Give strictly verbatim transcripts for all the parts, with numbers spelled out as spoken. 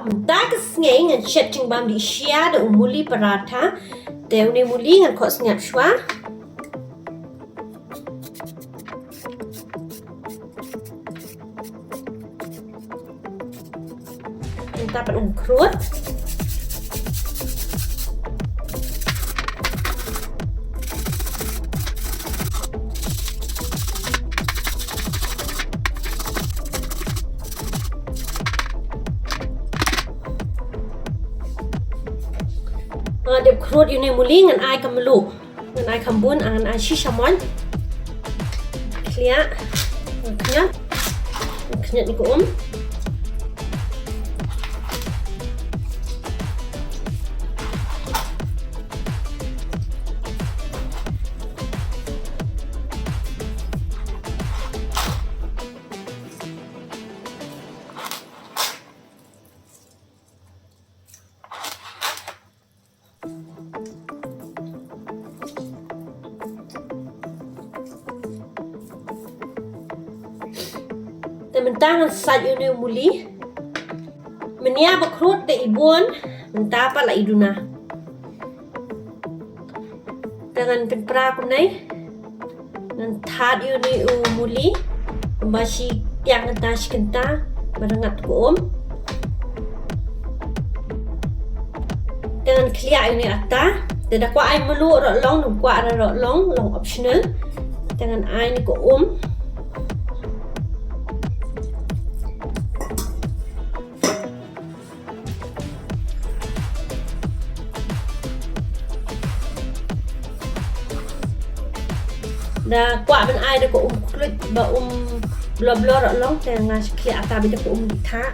Mynta ka sngi ngan shet jingbam dih sha da u muli paratha. Te une muli ngan khoh sngap shuwa. Mynta pat ngan khrud. Nga dep khrud ïa une muli ngan ai ka mluh. Ngan ai kham bun, ngan ai shi shamoit. Khlieh, khñiot, khñiot ïa ka um. Te mynta ngan sait ïa une u muli. Mynne ba khrud te i bun, mynta pat la i duna. Te ngan pynpra kumne. Ngan thad ïa une u muli. Ba shi tiang kynta shi kynta. Ba rngat ka um. Te ngan khlieh ïa une atta. Te da kwah ai mluh ruh long, ngan kwah ruh long, long optional. Te ngan ai ïa une ka um. Da kwah ban ai da ka um khluit ba um blo blo ruh long, te nga shu khlieh atta beit da ka um dih thah.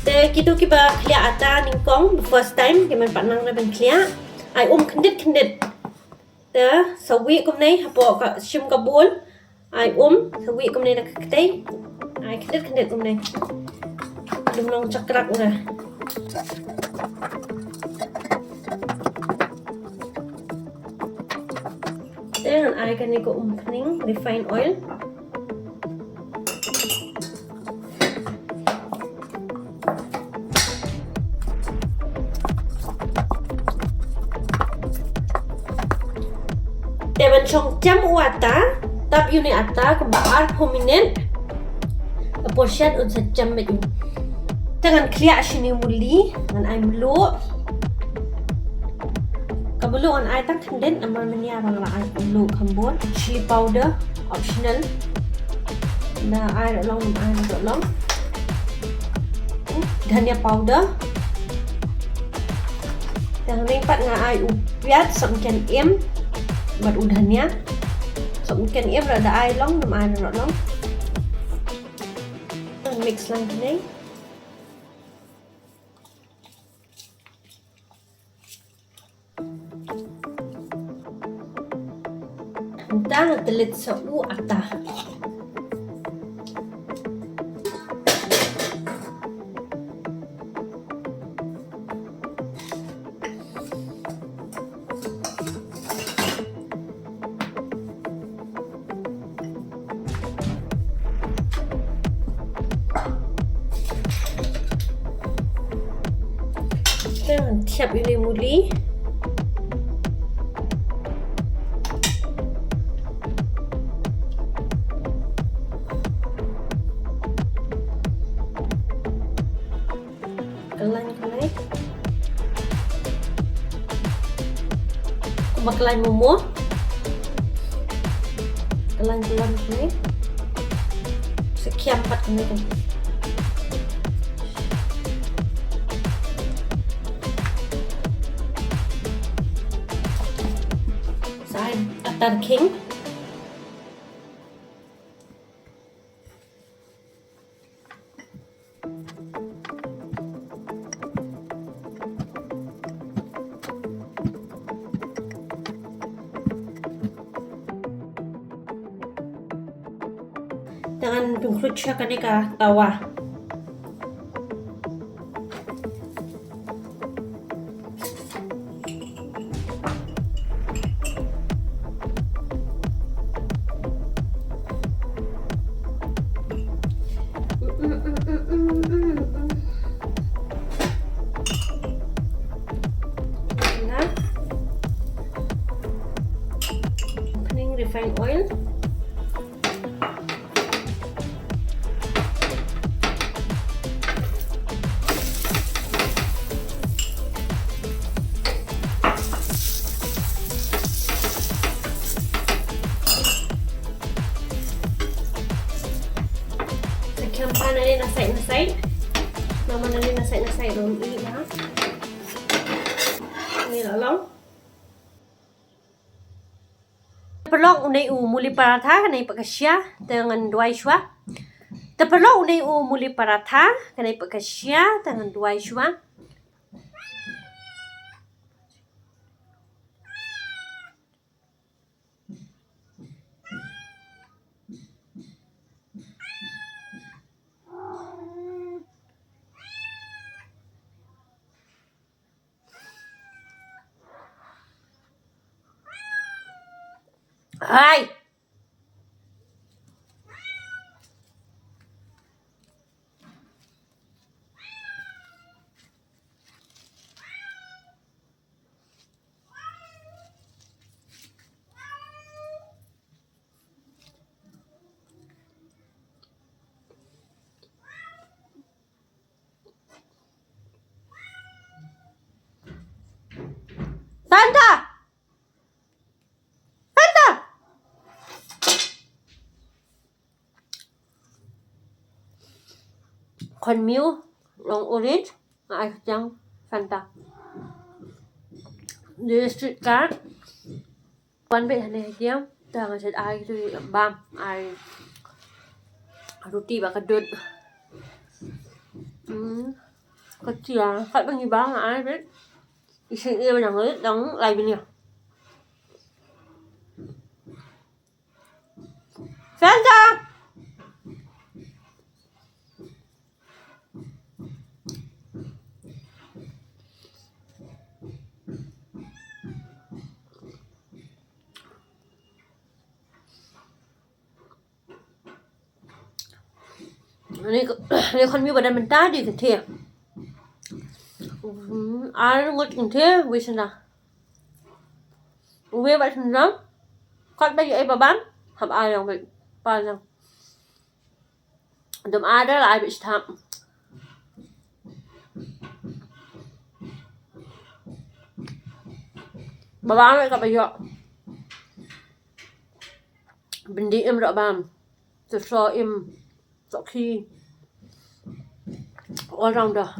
Te kito kiba khlieh atta nyngkong first time, ki man pat nang re ban khlieh. Ai um khyndiat khyndiat. Te saw wi kumne hapoh ka shim ka bun. Ai um, saw wi kumne na ka kti. Ai khyndiat khyndiat kumne. Lum long chakrak na. Te ngan ai kane ka um pning, refined oil. Te ban shong jem u atta, tap ïa une atta kumba arphew minit. Ka por shet un sa jem beit u. Te ngan khlieh shini muli, ngan ai mluh. Ka mluh ngan ai tang khyndiat namar mynne ba nga la ai mluh kham bun. Chili powder, optional. Da ai ruh long, ym ai ruh long. Dhania powder. Te hangne pat nga ai u piat, sop mken im bad u dhania. Sop mken im ruh da ai long, ym ai ruh long. Mix lang kine. Mynta nga tyllit sa u atta. Te ngan thiap ïa une muli. Kyllaiñ kumne. Kumba kyllaiñ momo. Kyllaiñ kyllaiñ kumne. Sa khiam pat kumne. Sa ai atta khing. Te ngan pynkhrud sha kane ka tawa. Refined oil. Sa kham pan nangne na side na side. Namar nangne na side na side ruh ym i na. Ni la long. Te paralok, une u muli paratha, kane pat ka shia, te ngan duwai shuwa. Te paralok, une u muli paratha, kane pat ka shia, te ngan duwai shuwa. Hai. Santa! Santa! Khon miu long orange, nga ai kyrteng Fanta. Dei street card. Wan beit hangne ha ïing, te nga shait ai tu bam, ai ruti bad ka dud. Hmm. Ka tia, kat ba ngi bam nga ai beit. Ishin ïa ba dang rit dang lai bniah. Fanta! Ni, ni khon miu ba don mynta dei kynthei. Hmm, ar ngut kynthei, wei sna. Wei bad sna. Kat ba ïoh ei ba bam, hap ai ïong bad pa ïong. Dum ai da la ai bad sthap. Ba bam kat ba ïoh. Byndi im ruh bam. Sohsok im. Sohkhih. All rounder.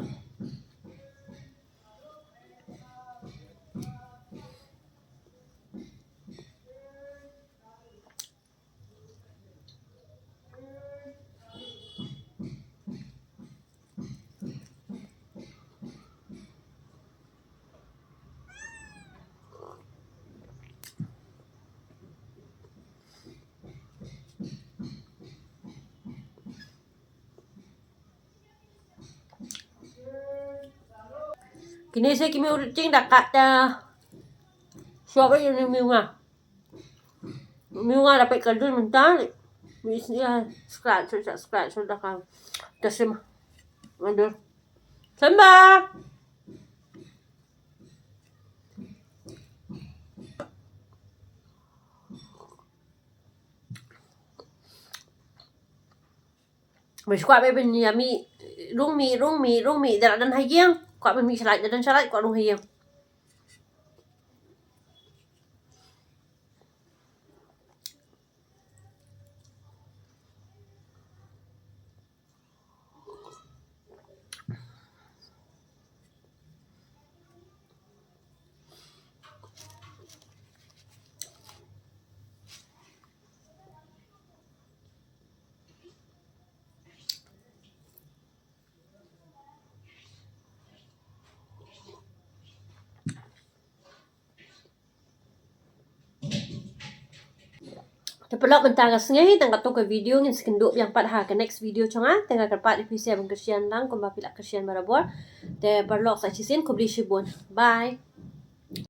Kine sa ki miu ruh jing da kat da. Shuwa ba ïa u miu nga. Miu nga da peit ka dud mynta. Mi sni ha scratch, scratch, scratch da ka. Da sim. Aduh. Samba. Ba shu kwah ba pynïa mih, rung mih, rung mih, rung mih, da la don ha ïing. Kwah ba mih shalait, da don shalait, kwah rung ha ïing. Te paralok, mynta ka sngi tang katto ka video, ngin sa ïakynduh biang pat ha ka next video jong nga. Te nga kyrpad ïa phi sa ban kyrshan lang kumba phi la kyrshan barabor. Te paralok, sa shisien, khublei shibun. Bye.